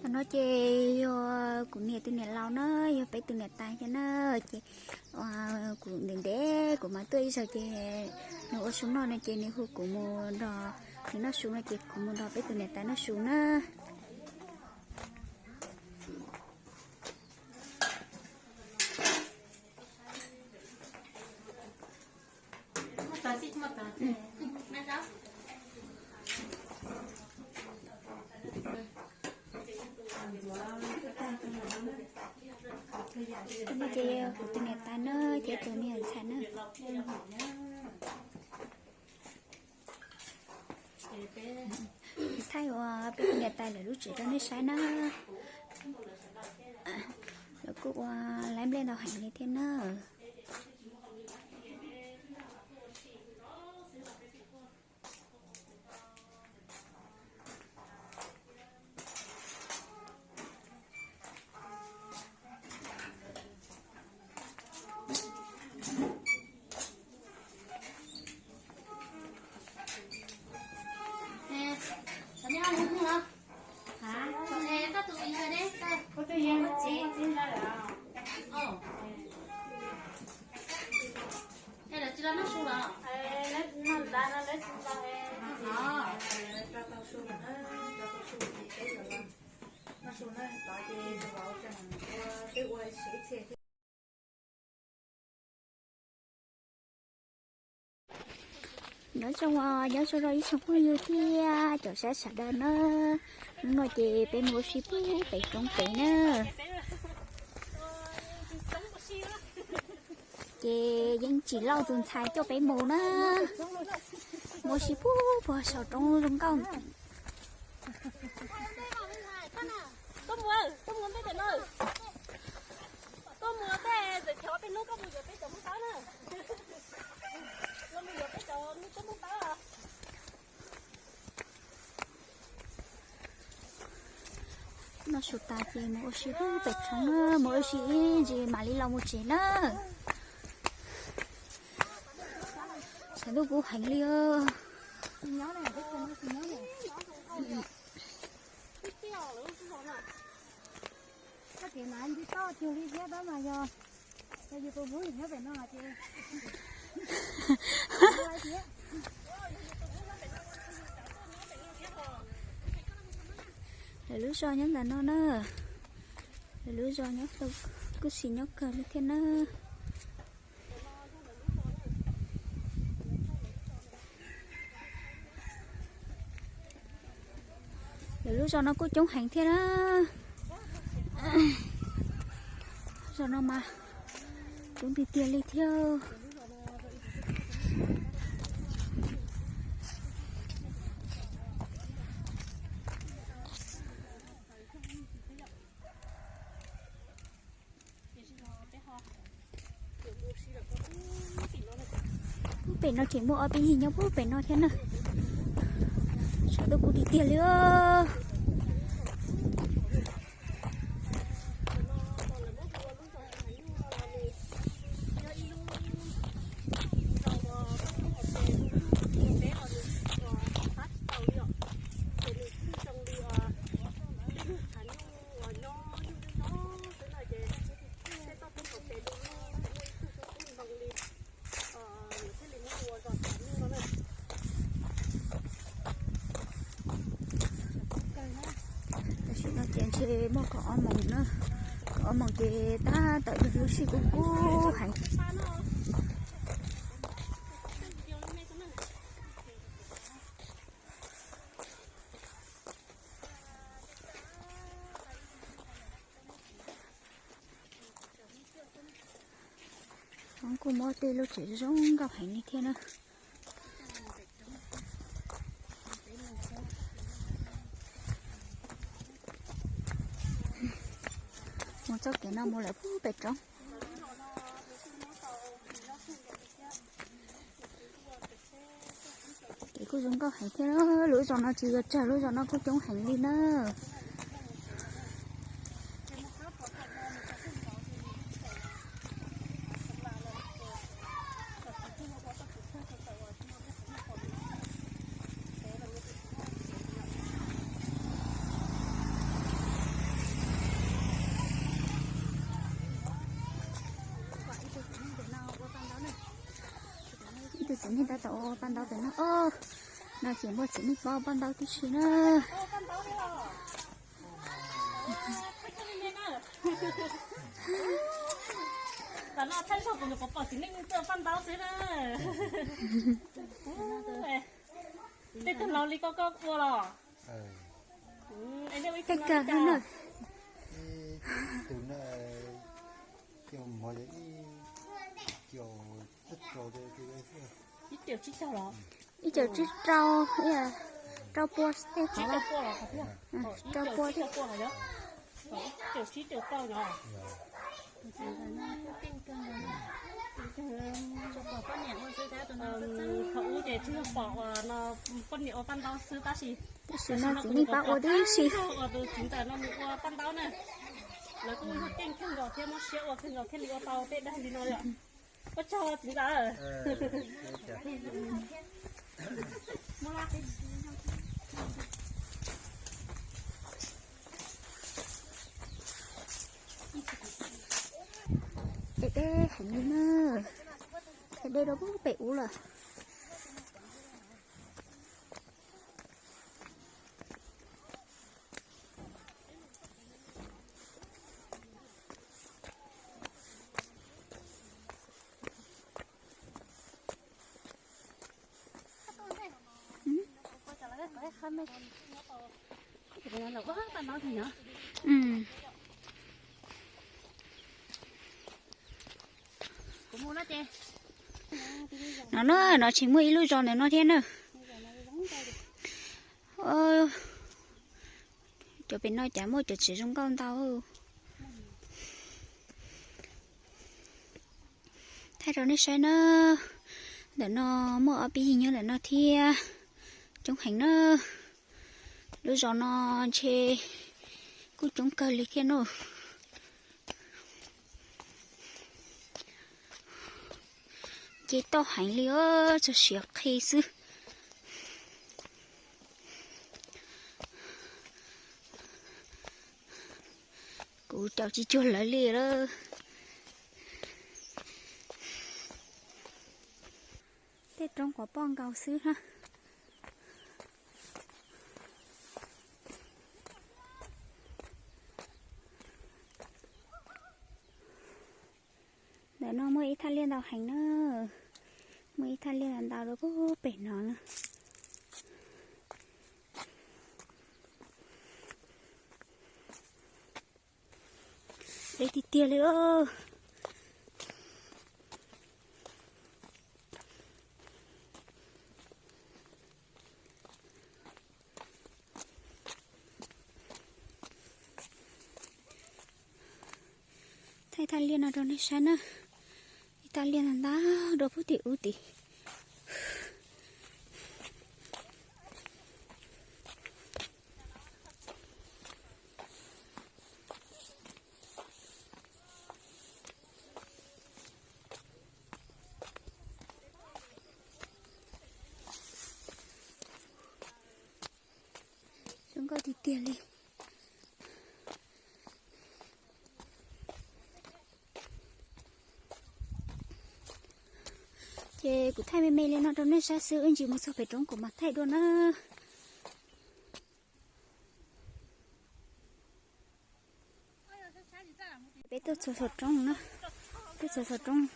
No ces yog kuv niam tus niam laus na, yog peb tus niam tais thiab na. Ces kuv ntev ntev kuv mam tuaj ib zaug ces nws ua su noj no ces nws hu kuv mus nrog nws noj su no ces kuv mus nrog peb tus niam tais noj su na. Ces kuv tus niam tais na, ces tus me ntxhais na. Thaij ua peb tus niam tais lawv lub tsev rau nej saib na. Lawv kuj ua laib nplej ntau heev li thiab na. Nyob zoo, nyob zoo rau ib tsoom phooj ywg thiab cov saib sawv daws na. Hnub no ces peb mus ua si pub pem roob pem na. Ces yeej tsis lauj tus ntxhais coj peb mus na. Mus ua si pub puag saum roob zoo nkauj. Noj su tas ces mus ua si pub pem roob na, mus ua si ib ntsis mam li los mus tsev na. Tshav ntuj kub heev li os. Lawv lub zos nyob ntawm no na. Lawv lub zos nyob, kuj sim nyob kawg li thiab na. Lawv lub zos no kuj coob heev thiab na. Zos no mas coob tiag tiag li thiab. Pub pem no ces muaj ob peb yig nyob pub pem no thiab na. Tshav ntuj kub tiag tiag li os. Tam sim no ces ntshe muaj kaum ob moos na, kaum ob moos ces tab tom yog lub sij kub kub heev. Hmoob kuj muab tej lub tsev zoo nkauj heev li thiab na. Mus txoj kev no mus lawm pub pem roob. Kev kuj zoo nkauj heev thiab, lub zos no tsis yog tsawg, lub zos no kuj coob heev li na. Nej tab tom ua paj ntaub pem no os. No ces muaj txiv neej pab ua paj ntaub tib si na. Tam no thaij zog kuv nyuam qhuav pom txiv neej txawj paj ntaub xwb na. Tej tug laus li koj koj ua los? Tej kawg na. Ib caum tsib rau, rau pua tej qhov, rau pua tej. Thaum ub ces tsis yog pom no poj niam ua paj ntaub xwb tab sis, tab sis no txiv neej pab ua tib si. Ua tus txiv ntxawm no nws ua paj ntaub na, lawv kuj yog keej kawg nkaus thiab muab siab ua kawg nkaus thiaj li ua tau tej dag li no yom. Ua tsaug txiv ntxawm. Deb deb heev li na, deb deb rau pem ub lawm. No na, no tseem muaj ib lub zos ntawm no thiab na. Cov pem no cas muaj cov tsev zoo nkauj ntau. Thaij rau nej saib na. Ntawm no muaj ob peb yig nyob ntawm no thiab. Coob heev na. Lub zos no ntshe kuj coob kawg li thiab no. Ces toj heev li os, txog siav qhi xwb. Kuv caum tsis cuag lawv li lawm. Tej roob quav poj nkaus xwb na. Ntawm no muaj ib thaj liaj ntau heev na. Muaj ib thaj liaj ntau rau pem no na. Deb tiag tiag li os. Thaij thaj liaj no rau nej saib na. Ib thaj liaj ntau ntau rau pem tim ub tid. Zoo nkauj tiag tiag li. Ces kuv thaij me me li no rau nej saib xwb, ib ntsis mus txog pem roob kuv mam thaij dua na. Peb tuaj txog saum roob na, tuaj txog saum roob.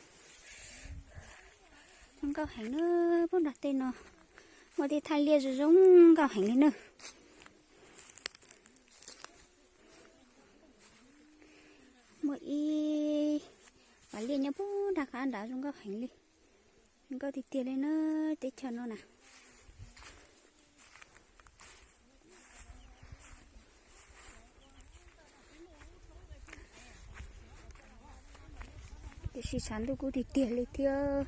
Zoo nkauj heev na, pub nram tej no muaj tej thaj liaj zoo zoo nkauj heev li na. Muaj ib pas liaj nyob pub nram qab nrad zoo nkauj heev li. Zoo nkauj tiag tiag li na, teb chaws no na. Tiam sis tshav ntuj kub tiag tiag li thiab.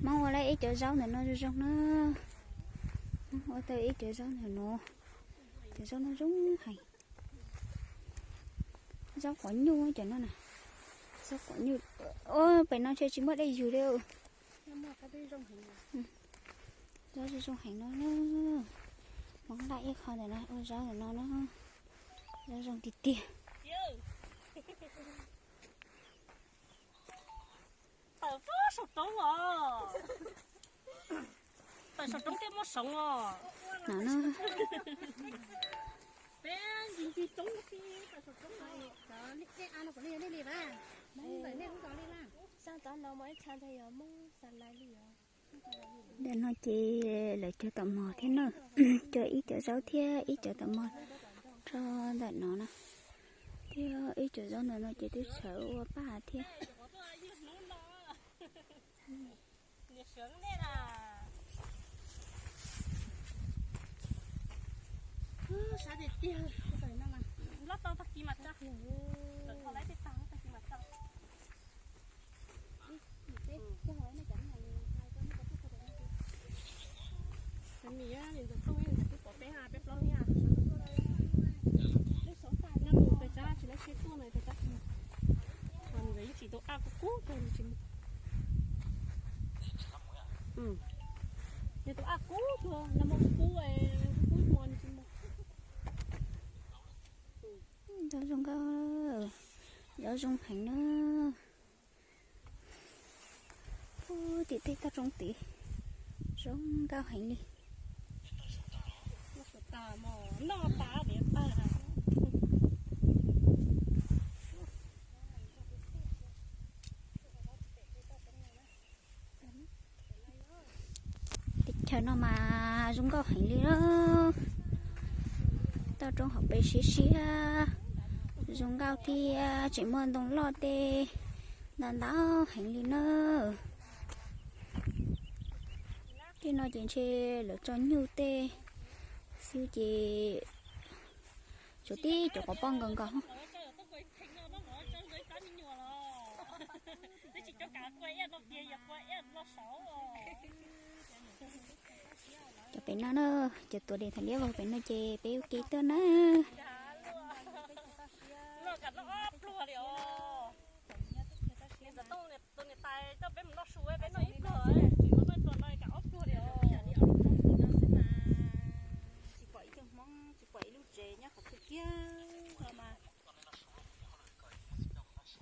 Hmoob ua lawm ib cov zaub ntawm no zoo zoo na. Hmoob ua tau ib cov zaub ntawm no. Cov zaub no zoo heev. Zaub quav nyuj cov no na. Zaub quav nyuj. Pem no ntshe tsis muaj dej yug li. Zaub zoo zoo heev no. Hmoob laj ib qho ntawm no ua zaub ntawm no na. Zaub zoo tiag tiag. Tawm pab saum roob os. Tawm saum roob thiaj muaj soov os. No na. Peb ncig ncig roob xwb, tawm saum roob no. Ntawm no ces lawv cog taum mog thiab na. Cog ib cov zaub thiab ib cov taum mog rau ntawm no na. Thiab ib cov zaub ntawm no ces twb tshawv ua paj thiab. Zaub zoo nkauj, zaub zoo heev na. Tim tej toj roob tid zoo nkauj heev li. Teb chaws no mas zoo nkauj heev li lawm. Toj roob hauv pes siab siab, zoo nkauj thiab tseem muaj ntoo loj tej ntau ntau heev li na. Tej no ces ntshe lawv tso nyuj tej xwb ces tsuas tib cov quav poj nkaus nkaus. Cov pem no na, cov tuav dev thaum liab vog pem no ces peb ua ke tuaj na.